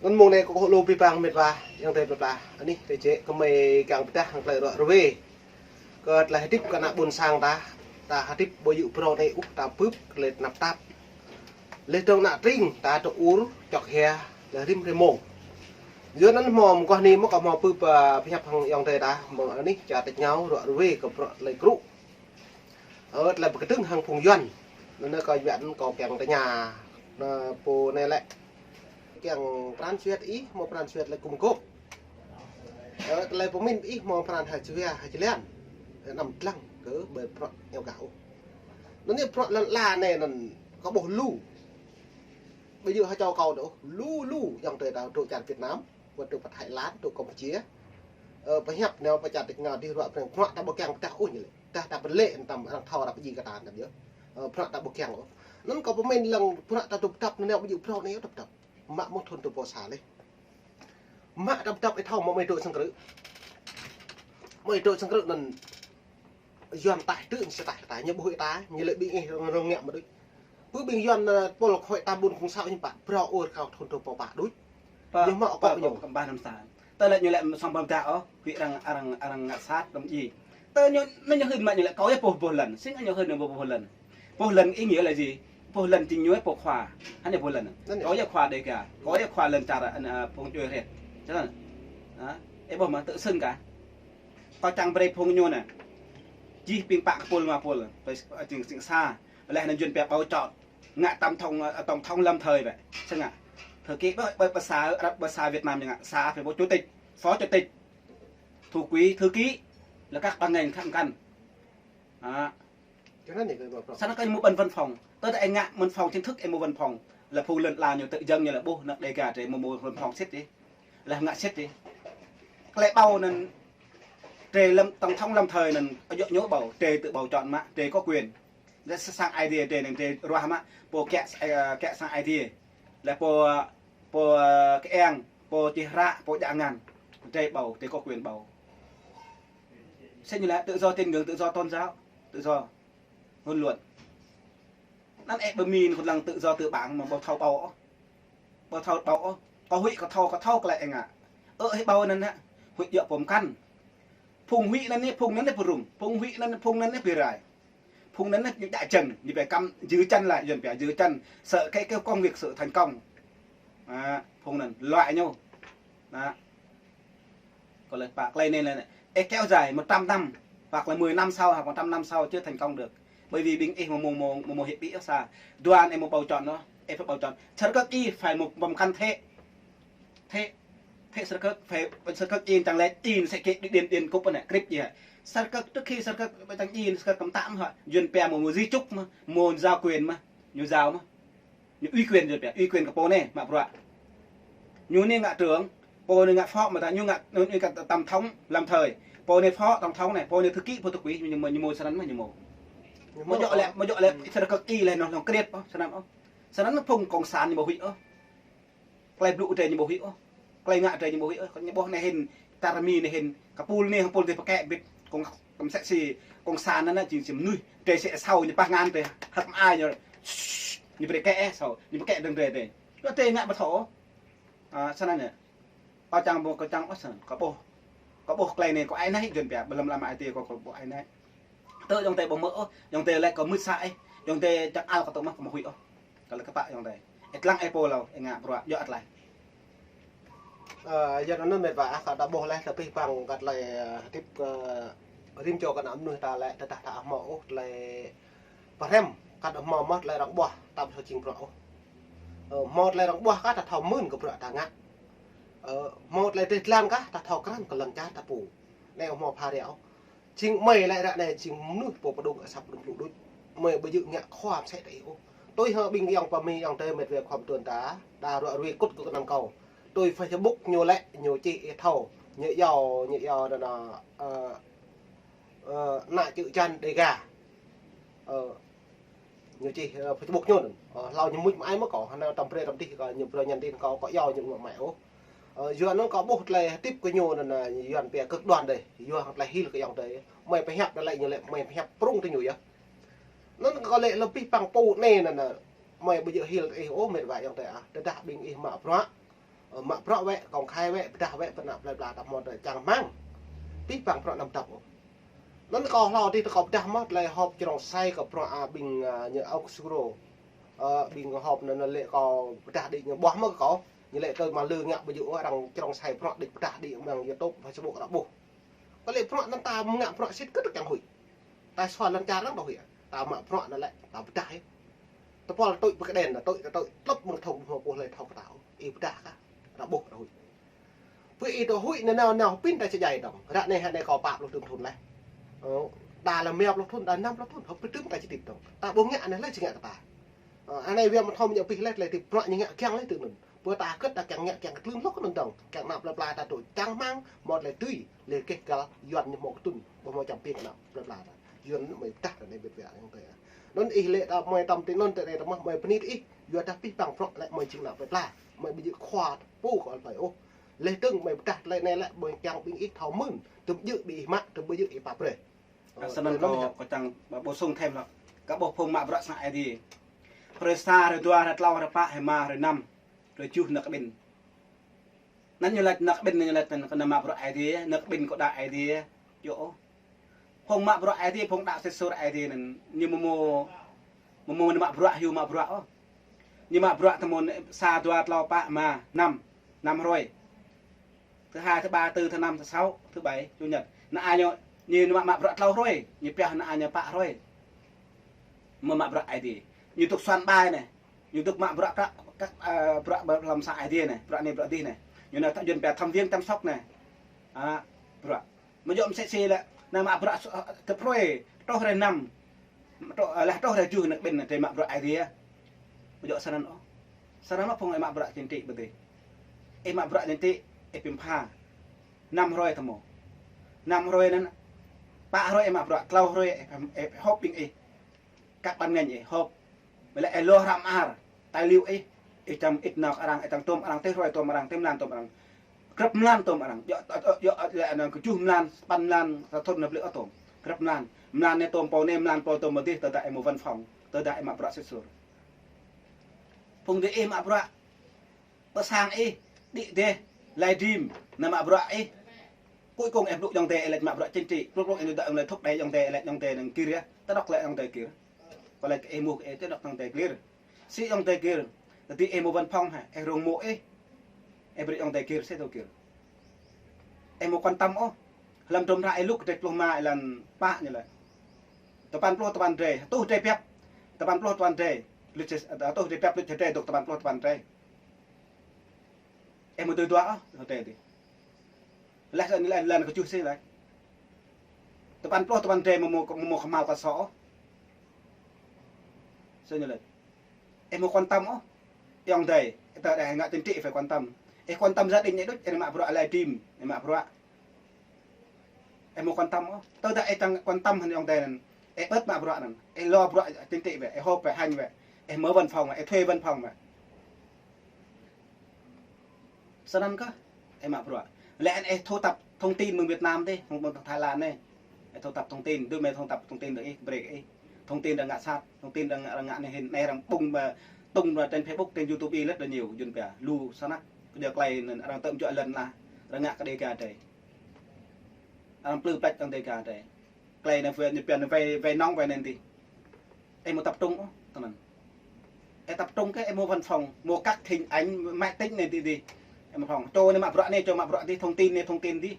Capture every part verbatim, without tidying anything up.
Anŭn mông anai kâo kơkuh lu abih bang mĕt wa, ayŏng adơi plơi pla. Anih, tơčĕk kơ mơi kiăng pơdah hăng tơlơi ruă ruê. Kơ tơlơi hơdip kơ ană ƀôn sang ta, ta hơdip ƀu djơ̆ phrâo anai ôh, ta bưp kơ tơlơi tơnap tap. Laih dơ̆ng ană tring, ta tơ ur, čŏk hia, laih rĭm hrơi mông. Yua anŭn hmâo mơguah anai mơ̆ kâo hmâo bưp, ơ, pơhiăp hăng ayŏng adơi ta, mơ̆ng anih čar tač rơngiao ruă ruê kơ bruă tơlơi krŭ. Ơ, tơlơi pơkơdơ̆ng hăng phung Yuan. Anŭn kâo Yuan kâo kiăng tơña. Anŭn pô anai lĕ. Kiăng pran jua ih hmâo pran jua tơlơi kŭm kŏp. Ơ, tơlơi pơmĭn ih hmâo pran ha jua ha jơlan. Anăm dlăng kơ ƀơi bruă iâu gah ôh. Anŭn anai bruă lŏn ala anai anŭn kâo ƀuh lu. Ƀu djơ̆ ha čô kâo ôh, lu lu ayŏng adơi ta dŏ čar Việt Nam, wơ̆t dŏ pơ Thái Lan, dŏ Campuchia. Ơ, pơhiăp nao pơ čar tač rơngiao dih ruă preng, bruă ta ƀu kiăng pơdah ôh ñu lĕ. Tơdah ta pơlĕ anŭn tăm arăng thâo arăng pơjing kơ ta anŭn yơh. Ơ, bruă ta ƀu kiăng ôh. Anŭn kâo pơmĭn lăng bruă ta tŭ pơdăp anŭn nao ƀu djơ̆ phrâo anai ôh tŭ pơdăp. Mă mơ̆ng thŭn dua rơbâo sa laih. Mă tŭ pơdăp ih thâo mơ̆ mơi dŏ sang krư̆. Mơi dŏ sang krư̆ anŭn Yuan taih tư̆ ñu sa taih kơ ta, ñu ƀu huĭ ta, ñu lĕ ƀing ih rơ̆ng rơ̆ng ngă mă đôč. Pơ ƀing Yuan, ơ, pôl khôi ta ƀun khung sao ñu pă, phrâo ur khao thŭn dua rơbâo pă đôč. Pă, ñu mă pă, akŏ pă, ñu. Pă, pă năm sa. Tơ lĕ ñu lĕ song pơm dah ôh, huĭ arăng, arăng, arăng ngă sat, đăm djai. Tơ ñu, ñu, ñu hưn mă ñu lĕ kâo yơh pô boh lăn, sĭt ñu hưn ñu pô boh lăn. Boh lăn ing yơh lĕ djai, boh lăn jing ñu yơh pô khua, hă ñu boh lăn. Anŭn yơh. Kâo yơh khua Đêga, kâo yơh khua lăn čar, ơ, phung djuai hrĕt. Čang anŭn. Hă? Ih ƀuh mơ̆ tơ sưng kah. Kâo čang brơi phung ñu anai. Jih ƀing pă kơ pôl rơma pôl, ƀơi, ơ, jing, jing sa. Laih anŭn Yuan pia ƀâo čŏt. Ngă tổng thống, ơ, tổng thống lâm thời ƀĕ. Sĭt ngă. Thư ký ƀơi, ƀơi, ƀơi sa, ơ, ƀơi sa Việt Nam ñu ngă. Sa phải bộ chủ tịch, phó chủ tịch, thủ quỹ, thư ký. Là các ban ngành khác cần. Hă. Čang anŭn anai kơ ƀuh. Sĭt ngă kơ ñu mơ̆ ƀăn văn phòng. Tơdah ih ngă văn phòng chính thức ih mơ̆ văn phòng. Là phung lŏn ala ñu tơ jơ̆ng ñu lĕ ƀuh ană Đêga drei mơ̆ mơ̆ văn phòng sĭt dih. Laih ngă sĭt dih. Tơlơi ƀâo anŭn drei lâm tổng thống lâm thời anŭn djŏ ñu ƀâo, drei tơ ƀâo čŏt mă, drei có quyền. Laih sa-, sang ai tiê drei anŭn drei ruah mă, pô kiă, ơ, kiă sang ai tiê. Laih pô, pô, ơ, kơiăng, pô čih hră, pô djă ngăn. Drei ƀâo, drei có quyền ƀâo. Sĭt ñu lĕ tự do tín ngưỡng, tự do tôn giáo, tự do ngôn luận. Anŭn ih ƀơi Mi anŭn kâo lăng tự do tư bản mơ̆ ƀu thâo ƀâo ôh. Ƀu thâo ƀâo ôh. Kâo huĭ kâo thâo, kâo thâo tơlơi ih ngă. Ơ, ih ƀâo anŭn hă. Huĭ djơ̆ pơm kăn. Phung huĭ anŭn anai, phung anŭn anai pơrŭng. Phung huĭ anŭn anai, phung anŭn anai pơrai. Phung anŭn anai ñu djă jơ̆ng, ñu pia kăm giữ chân lại, Yuan pia giữ chân. Sợ cái, cái công việc sự thành công. Hă, phung anŭn, loại ñu. Hă. Kâo laĭ pă tơlơi anai lĕ, ơ, kéo dài một trăm năm, hoặc là mười năm sau, hoặc một trăm năm sau chưa thành công được. Bởi vì ƀing ih mơ̆ mơ̆ mơ̆ mơ̆ mơ̆ hiệp ƀĭ ôh sa. Dua anai ih mơ̆ ƀâo čŏt ôh, ơ, phải ƀâo čŏt. Sơkơ̆k ih phải mơ̆ pơm kăn thế. Thế, thế sơkơ̆k, phải sơkơ̆k ih čang lĕ ih sẽ kê điện, điện cục anai, krip ih hă. Sơkơ̆k trước khi sơkơ̆k čang ih, sơkơ̆k kăm tăm hă. Yuan pia mơ̆ mơ̆ di chúc mơ̆, mơ̆ giao quyền mơ̆, ñu giao mơ̆. Ñu ủy quyền Yuan pia, ủy quyền kơ pô anai mă bruă. Ñu anai ngă trưởng, pô anai ngă phó, mơ̆ ta ñu ngă, ñu ngă tổng thống lâm thời. Pô anai phó tổng thống anai, pô anai thư ký, pô thư ký, ñu mơ̆, ñu mơ̆ sơnăn mơ̆ ñu mơ̆. Ñu mơ̆. Mơ̆ djơ̆ lĕ, mơ̆ djơ̆ lĕ, sơkơ̆k ih lĕ anŭn, anŭn krip ôh, sơnăn ôh. Sơnăn phung cộng sản ñu ƀu huĭ ôh. Tơlơi blŭ drei ñu ƀu huĭ ôh. Tơlơi ngă drei ñu ƀu huĭ ôh. Kơ ñu ƀuh anai hĭn, tar Mi anai hĭn, kơ pôl anai, kơ pôl drei pơkĕ ƀĭt, kông, kông sĕ si, cộng sản anŭn jing či mơnuih, drei sĕ asâo ñu pah ngăn drei, hăt mơai ñu, ñu brơi kĕ ôh, asâo, ñu pơkĕ dơ̆ng drei drei. Yua drei ngă ƀu thâo ôh. Ơ, sơnăn anai. Kâo čang ƀuh, kâo čang ƀuh sơnăn, kâo ƀuh. Kâo ƀuh tơlơi anai, kâo ai naih Yuan pia, ƀlăm lăm ai tiê kâo, kâo ƀuh ai naih. Tơ ayŏng adơi ƀu mơ̆ ôh, ayŏng adơi lĕ kâo mưt sa ih, ayŏng adơi čang al kâo tŭ mơ̆ kâo mơ̆ huĭ ôh. Kâo lĕ kơ pă ayŏng adơi. Ih lăng ih pô hlâo, ih ngă bruă, djơ̆ tơlơi. Ơ, yua anŭn mĕt wa ah, kâo ta ƀuh laih, ta pih păng kơ tơlơi, ơ, hơdip kơ rĭm čô kơ ană mơnuih ta lĕ, tơdah ta hmâo ôh tơlơi pơhrăm, kơ ta hmâo mơ̆ tơlơi arăng ƀuah, ta ƀu thâo jing bruă ôh. Ơ, hmâo tơlơi arăng ƀuah kah ta thâo mưn kơ bruă ta ngă. Ơ, hmâo tơlơi dêh dlan kah ta thâo krăn kơ lŏn čar ta pô. Anai hmâo pha ră ôh. Jing mơi lĕ ră anai jing mơnuih pô pơdŏng asăp pơdŏng plŭ đôč. Mơi ƀu djơ̆ ngă khua mơsĕ tơ ih ôh. Tui hơ ƀing ayŏng pơ Mi ayŏng adơi mĕt wa khua mơtuan ta, đa ruă ruê kŭt kơ kơnăm kâo. Tui Facebook ñu lĕ, ñu čih ih thâo. Ñu iâu, ñu iâu anŭn, ơ, ơ, ană čư̆ čan Đêga. Ơ, ñu čih, ơ, Facebook ñu anŭn. Ơ, hlâo ñu mŭt mă ai mơ̆ kâo, hơnao tăm brơi tăm dih kâo, ñu brơi nhắn tin kâo, kâo iâu ñu mă mă ôh. Ơ, yua anŭn kâo ƀuh tơlơi hơdip kơ ñu anŭn, ơ, Yuan pia cực đoan đơi. Yua hăng tơlơi hil kơ ayŏng adơi. Mơi pơhiăp đa lĕ ñu lĕ, mơi pơhiăp prŭng tơ ñu yơh. Anŭn kâo lĕ lơbih păng pô anai anŭn, ơ, mơi ƀu djơ̆ hil tơ ih ôh mĕt wa ayŏng adơi ah. Tơdah ƀing ih mă bruă. Ơ, mă bruă wĕ, kông khai wĕ, pơdah wĕ, pơ ană plơi pla ta hmâo tơlơi čang rơmang. Pih pang bruă anăm dăp ôh. Anŭn kâo hlâo adih tơ kâo pơdah mơ̆, tơlơi họp čơrông sai kơ bruă a ƀing, a, ñu ŏk suro. Ơ, ƀing họp anŭn, anŭn lĕ kâo pơdah đĭ ñu ƀuh mơ̆ kâo. Ñu lĕ tơl mă lư ngă ƀu djơ̆ ôh arăng čơrông sai bruă đĭ pơdah đĭ mơ̆ng YouTube, Facebook ră ƀuh. Kâo lĕ bruă anŭn ta ngă bruă sĭt kơ tơkeng huĭ. Ta sua lăn čar arăng ƀu huĭ. Ta mă bruă anŭn lĕ, ta pơdah yơh. Tơpul tui pơkơđen, tui, tui, tlŭp mơ̆ng thŭng mơ̆ng pô hlơi thâo kơ ta ôh. Ih pơdah kah, ră ƀuh ră huĭ. Pơ ih tơ huĭ anai nao nao pin ta či djai dong. Ră anai hă anai kâo pă pluh tơm thŭn laih. Ơ, đa lĕ rơma pluh thŭn, đa năm pluh thŭn, hơp tơm ta či tip dong. Ta ƀu ngă anai hlơi či ngă kơ ta. Ơ, anai wia mơ̆ thâo mơ̆ ñu pih laih, tơlơi tip bruă ñu ngă kiăng laih tui anŭn. Pơ ta kơ̆t ta kiăng ngă kiăng kơ tlưm lŏk anŭn dong. Kiăng ană plơi pla ta tŭ čang rơmang, hmâo tơlơi tui, lĕ keh gal Yuan ñu hmâo kơtưn, ƀu hmâo čăm ping ană plơi pla ta. Yuan anŭn mơi pơdah ta anai ƀiă ƀiă yang tơi. Anŭn ih lĕ ta mơi tơm tui anŭn tơ anai ta mơ̆ mơi pơnit ih, yua dah pih pang bruă lĕ mơi jing ană plơi pla. Mơi ƀu djơ̆ khua pô kơ plơi ôh. Lĕ tơ̆ng mơi pơdah tơlơi anai lĕ mơi kiăng ƀing ih thâo mơ̆n, tơm djơ̆ ƀing ih mă, tơm ƀu djơ̆ ih pap brơi. Ơ, snăn kâo, kâo čang ƀu sung thêm lŏ. Kâo ƀuh phung mă bruă sang Aê Diê. Hrơi sa, hrơi dua, hrơi tlâo, hrơi pă, hrơi ma, hrơi năm, hrơi tơjuh nao kơ ƀing. Anŭn ñu laĭ nao kơ ƀing, ñu laĭ anŭn kơ nao mă bruă Aê Diê, nao kơ ƀing kơ đa Aê Diê. Yơh. Phung mă bruă Aê Diê, phung đa sĭt suôr Aê Diê anŭn, ñu mơ̆ mơ̆, mơ̆ mơ̆ nao mă bruă, hyu mă bruă ôh. Ñu mă bruă tơmơ̆n sa, dua, tlâo, pă, ma, năm, năm hrơi. Thứ hai, thứ ba, tư, thứ năm, thứ sáu, thứ bảy, chủ nhật. Anŭn ai ñu, ñu mă, mă bruă tlâo hrơi, ñu pioh anŭn ai ñu pă hrơi. Mơ̆ mă bruă Aê Diê. Ñu tŭk suan ƀai anai. Ñu tŭk mă bruă kơ, kơ, ơ, bruă, bruă hlăm sang Aê Diê anai, bruă anai, bruă adih anai. Ñu nao ta jun pia thăm viếng chăm sóc anai. A, bruă. Mơ̆ djơ̆ msĕ si lĕ, nao mă bruă s-, ơ, tơpă hrơi, truh hrơi năm, truh, ơ, laih truh hrơi tơjuh nao kơ ƀing anai, tơlơi mă bruă Aê Diê. Mơ̆ djơ̆ snăn ôh. Snăn ôh phung ih mă bruă chính trị ƀơi adih. Ih mă bruă chính trị, ih pơm pha. Năm hrơi tơmơ̆. Năm hrơi anŭn, pă hrơi ih mă bruă, tlâo hrơi ih, ih, ih họp ƀing ih. Kơ ban ngành ih họp. Mơ̆ lĕ ih lŏ hrăm ar, tài liệu ih. Ih čăm ĭt nao kơ arăng, ih čăm tôm arăng, tơl hrơi tôm arăng, tơl mlan tôm arăng. Grăp mlan tôm arăng. Yua, yua, yua, lĕ anŭn kơjuh mlan, sapăn mlan, sa thŭn nao blư̆ ôh tôm. Grăp mlan. Mlan anai tôm pô anai, mlan pô tôm adih, tơdah ih mơ̆ văn phòng, tơdah ih mă bruă sĭt suôr. Phung adih ih mă bruă. Pơ sang ih, đĭ dêh, live stream, nao mă bruă ih. Cuối cùng ih blŭ ayŏng adơi ih laĭ mă bruă chính trị, blŭ blŭ ih đuaĭ ih laĭ thúc đẩy ayŏng adơi ih laĭ ayŏng adơi anŭn gir yơh, tơdŏk laĭ ayŏng adơi gir. Kâo laĭ kơ ih mơ̆ kơ ih tơdŏk ayŏng adơi gir. Sĭ ayŏng adơi gir, tơdah ih mơ̆ văn phòng hă, ih rông mơ̆ ih. Ih brơi ayŏng adơi gir, sĭ tơ gir. Ih mơ̆ quan tâm ôh. Hlăm tơm hră ih Luk kơdrêč pluh rơma ih lăn pă ñu laĭ. Tơpăn pluh tơpăn drơi, tuh drơi biăp. Tơpăn pluh tơpăn drơi. Lŭt čơ, tuh drơi biăp lŭt čơ drơi dŏ tơpăn pluh tơpăn drơi. Ih mơ̆ tui dua ôh, hơtai tih. Laih anŭn laih lăn kơjuh sĭ laih. Tơpăn pluh tơpăn drơi mơ̆ mơ̆, mơ̆ mơ̆ kơhma̱l kơ sô ôh. Sô ñu laih. Ih mơ̆ quan tâm ôh. Ayŏng adơi, ih tơ đah ngă chính trị phải quan tâm. Ih quan tâm gia đình ih đôč, ih mă bruă live stream, ih mă bruă. Ih mơ̆ quan tâm ôh. Tơdah ih čang quan tâm hăng ayŏng adơi anŭn, ih bớt mă bruă anŭn. Ih lŏ bruă chính trị wĕ, ih họp wĕ, hanh wĕ. Ih mơ̆ văn phòng wĕ, ih thuê văn phòng wĕ. Snăn kơ, ih mă bruă. Lĕ anŭn ih thu thập thông tin mơ̆ng Việt Nam tih, mơ̆ng, mơ̆ng Thái Lan anai. Ih thu thập thông tin, dưi mơi thu thập thông tin dơ̆ng ih, brơi kơ ih. Thông tin arăng ngă sat, thông tin arăng, arăng ngă anai hĭn, anai arăng ƀung ƀă, tung ƀă trên Facebook, trên YouTube ih lĕ đa ñu, jun pia, lu snăk, kơ djơ̆ tơlơi anŭn arăng tơm juă lŏn lah, arăng ngă kơ Đêga drơi. Arăng plư pleč ayŏng Đêga drơi. Tơlơi anai wai, ñu pia anai wai, wai nŏng wai anŭn tih. Ih mơ̆ tập trung ôh, tơnăn. Ih tập trung kơ ih mơ̆ văn phòng, mơ̆ các hình ảnh máy tính anŭn tih tih. Ih mơ̆ phòng, čô anai mă bruă anai, čô mă bruă tih, thông tin anai, thông tin tih.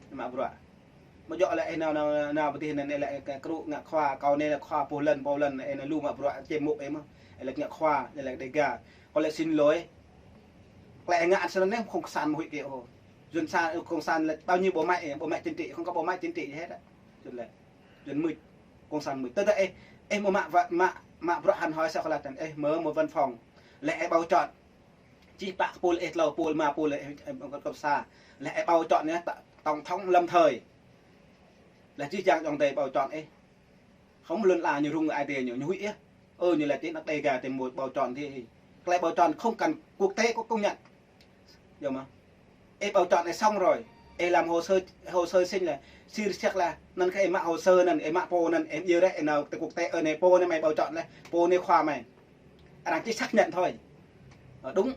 Ih mă bruă. Mơ̆ djơ̆ lĕ ih nao, nao, nao pơ tih anŭn ih lĕ kơ kru ngă khua, kâo anai lĕ khua pô lŏn, pô lŏn, ih nao lu mă bruă čem mŭk ih mơ̆. Ih lĕ ngă khua, ih lĕ Đêga. Kâo lĕ xin lỗi. Tơlơi ih ngă snăn anai không cộng sản mơ̆ huĭ kơ ôh. Yuan sa, cộng sản lĕ bao nhiêu bộ máy, bộ máy chính trị, không có bộ máy chính trị gì hết á. Yuan lĕ. Yuan mưč, cộng sản mưč. Tơdah ih, ih mơ̆ mă, mă, mă bruă hăn hơi sa kơ lăt anŭn, ih mơ̆, mơ̆ văn phòng. Lĕ ih bầu chọn. Čih pă kơ pôl ih tlâo pôl rơma pôl ih, ih, ih, cộng sản. Lĕ ih bầu chọn anai, t-, tổng thống lâm thời. Lĕ jih jang ayŏng adơi bầu chọn ih. Không lŏn ala ñu rŭng ai tiê ñu, ñu huĭ yơh. Ơ, ñu laĭ tih anăk Đêga tih mơ̆ bầu chọn tih. Tơlơi bầu chọn không cần quốc tế có công nhận. Yơh mơ̆. Ih bầu chọn ih xong rồi. Ih làm hồ sơ, hồ sơ xin là, xin xác là, anŭn kơ ih mă hồ sơ anŭn, ih mă pô anŭn, ih djơ̆ rĕ, ih nao tơ quốc tế, ơ, anai pô anai mơi bầu chọn lĕ, pô anai khua mơi. Arăng chỉ xác nhận thôi. Ờ, đúng.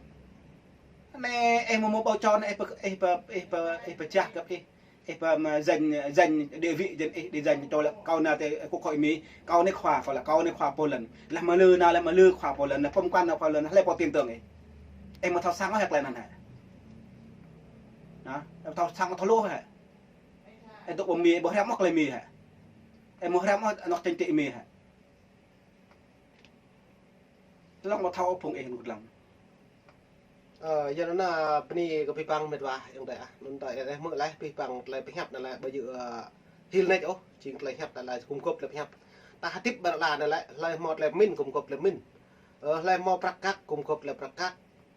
Anai ih mơ̆ mơ̆ ƀâo čŏn, ih pơ, ih pơ, ih pơ, ih pơčah găp ih. Ih pơ mă danh, danh địa vị dân ih, đi danh čô lĕ kâo nao tơ quốc hội Mi, kâo anai khua, kâo lĕ kâo anai khua pô lŏn. Lĕ mă lư nao, lĕ mă lư khua pô lŏn, lĕ pơm quan nao pô lŏn, lĕ pô tin tưởng ih. Ih mơ̆ thâo sang ôh hĕ tơlơi anŭn hĕ. Hă? Ih thâo sang mơ̆ thâo hluh hĕ. Ih dŏ ƀơi Mi, ƀu hriăm ôh tơlơi Mi hĕ. Ih ƀu hriăm ôh anŏ chính trị Mi hĕ. Tơlơi mơ̆ thâo phung ih anŭn kơdlăng. Ơ, yua anŭn bơni kơ abih bang met wa ayŏng adơi ah. Anŭn ta ih hmư̆ laih abih bang tơlơi pơhiăp anŭn lĕ ƀu djơ̆, ơ, hil nač ôh, jing tơlơi hiăp anŭn lĕ gum gôp tơlơi pơhiăp. Ta hơdip ƀơi anăp anai lĕ, hlơi hmâo tơlơi pơmĭn gum gôp tơlơi pơmĭn. Ơ, hlơi hmâo prăk kăk gum gôp tơlơi prăk kăk.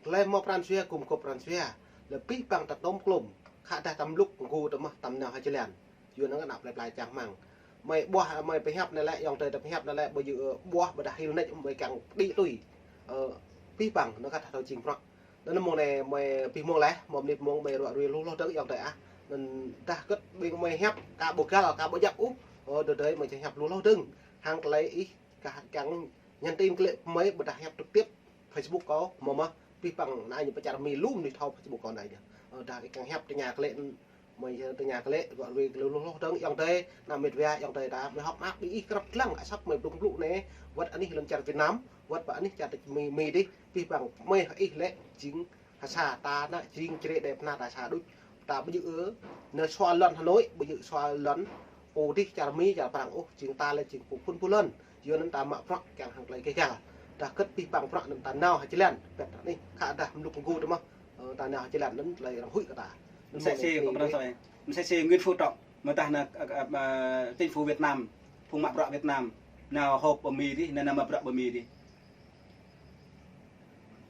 Hlơi hmâo pran jua gum gôp pran jua. Lĕ abih bang ta tơm klôm. Khă dah ta mlŭk mơgu ta mơ̆ ta nao hơjăn lan. Yua anŭn kơ anăp plơi pla čang rơmang. Mơi ƀuah, mơi pơhiăp anŭn lĕ, ayŏng adơi ta pơhiăp anŭn lĕ, ƀu djơ̆, ơ, ƀuah ƀôdah hil nač, mơi kiăng đĭ tui. Ơ, abih bang, anŭn kơ ta thâo jing prăk. Anŭn mơ̆ng anai, mơi abih mơ̆ng laih, mơ̆ mơnit mơ̆ng mơi ruă rui lu hloh dơ̆ng ayŏng adơi ah. Anŭn dah kơ̆t ƀing mơi hiăp, ka ƀu găl, ka ƀu djăp ôh. Ơ, adơi adơi mơi či hiăp lu hloh dơ̆ng. Hăng tơlơi ih, ka kiăng nhắn tin kơ lĕ mơi ƀôdah hiăp trực tiếp. Facebook kâo, mơ̆ mơ̆, abih bang anai ñu pơčar Mi lŏm ñu thâo Facebook kâo anai ñu. Ơ, dah ih kiăng hiăp tơña kơ lĕ, mơi tơña kơ lĕ, ruă rui kơ lu hloh dơ̆ng ayŏng adơi, anăm met wa ayŏng adơi ta, mơi hơ̆k mơak ƀing ih krăp lăng, asăp mơi blung blŭ anai, wơ̆t anih lŏn čar Việt Nam, wơ̆t pơ anih čar Mi, Mi dih, abih bang mơi ih lĕ, jing ha sa ta anŭn, jing črê đe pơna ta sa đôč. Ta ƀu djơ̆, ơ, anai sua lŏn Hà Nội, ƀu djơ̆ sua lŏn pô dih čar Mi, čar Prăng ôh, jing ta lĕ jing pô phun pô lŏn. Yua anŭn ta mă prăk kiăng hăng tơlơi kơ găl. Dah kơ̆t abih bang prăk anŭn ta nao hơjăn lan. Pĕt anai, khă dah mlŭk mơgu ta mơ̆, ơ, ta nao hơjăn lan anŭn tơlơi arăng huĭ kơ ta. Anŭn mơsĕ mơ̆ng si, anai kâo pơrăng tui. Mơsĕ si Nguyễn Phú Trọng, mơ̆ dah anŭn, ơ, ơ, ơ, chính phủ Việt Nam, phung mă bruă Việt Nam, nao họp ƀơi Mi dih, nao, nao mă bruă ƀơi Mi dih.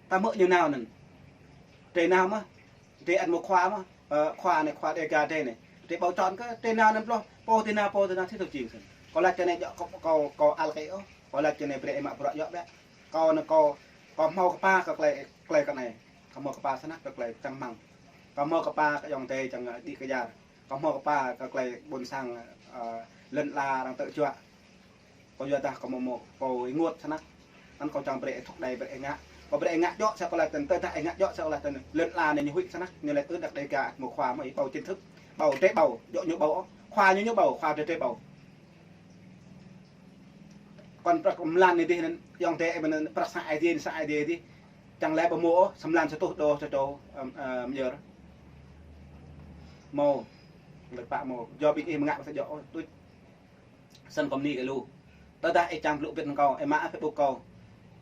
Ta hmư̆ ñu nao anŭn. Drơi nao mơ̆, drơi ăt mơ̆ khua mơ̆, ơ, khua anai khua Đêga drơi anai. Drơi ƀâo čŏn kơ, drơi nao anŭn ploh, pô drơi nao, pô drơi nao, či thâo jing sĭt. Kâo laĭ čơ anai djơ̆, kâo, kâo, kâo ăl kơ ih ôh, kâo laĭ čơ anai brơi ih mă bruă djơ̆ ƀĕ. Kâo anai kâo, kâo hmâo kơpa kơ tơlơi, tơlơi kơ anai. Kâo hmâo kơpa snăk kơ tơlơi čang rơmang. Kâo hmâo kơpa kơ ayŏng adơi čang, ơ, đĭ kơyar. Kâo hmâo kơpa kơ tơlơi ƀôn sang, ơ, lŏn ala arăng tơjuă. Kâo yua dah kâo mơ̆ mơ̆, kâo ih rơngot snăk. Anŭn kâo čang brơi ih thŭk đơi brơi ih ngă. Kâo brơi ih ngă djơ̆ sa kâo laĭ tơl, tơdah ih ngă djơ̆ sa kâo laĭ tơl. Lŏn ala anai ñu huĭ snăk, ñu laĭ tơdah Đêga mơ̆ khua mơ̆ ih ƀâo chính thức. Ƀâo, drơi ƀâo, djơ̆ ñu ƀâo ôh. Khua ñu ñu ƀâo, khua drơi drơi ƀâo. Kŏn prăk mlan anai dih anŭn, ayŏng adơi ih mơ̆n prăk sang Aê Diê, sang Aê Diê dih. Čang laĭ ƀu mơ̆ ôh, samlan sa rơtuh đô, sa rơtuh, ơ, ơ, mơyơr. Mơ̆, lĕ pă mơ̆. Yua ƀing ih mơ̆ ngă ƀu sa djơ̆ ôh, tuč. Snăn kâo bơni kơ lu. Tơdah ih čang blŭ bĭt hăng kâo, ih mă Facebook kâo.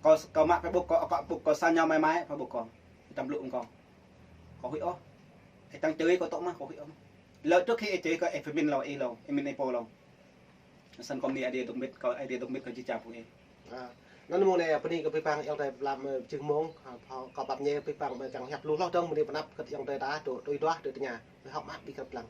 Kâo, kâo mă Facebook kâo, akŏ Facebook kâo, sa ñu mai mai Facebook kâo. Ih čang blŭ hăng kâo. Kâo huĭ ôh. Ih čang čư̆ kâo tŏ mơ̆, kâo huĭ ôh. Lĕ trước khi ih čư̆ kâo, ih pơmĭn lŏ ih lŏ, ih mĭn ih pô lŏ. Snăn kâo bơni Aê Diê dôk mbĭt, kâo Aê Diê dôk mbĭt kơ jih jang phung ih. Ơ, anŭn mơ̆ng anai bơni kơ abih bang ayŏng adơi pơblang, ơ, jing mơ̆ng, ơ, kâo pap ñe abih bang mơi kiăng hiăp lu hloh dơ̆ng bơni pơanăp kơ ayŏng adơi ta, dŏ tui duah, dŏ tơña. Mơi hơ̆k mơak ƀing krăp lăng.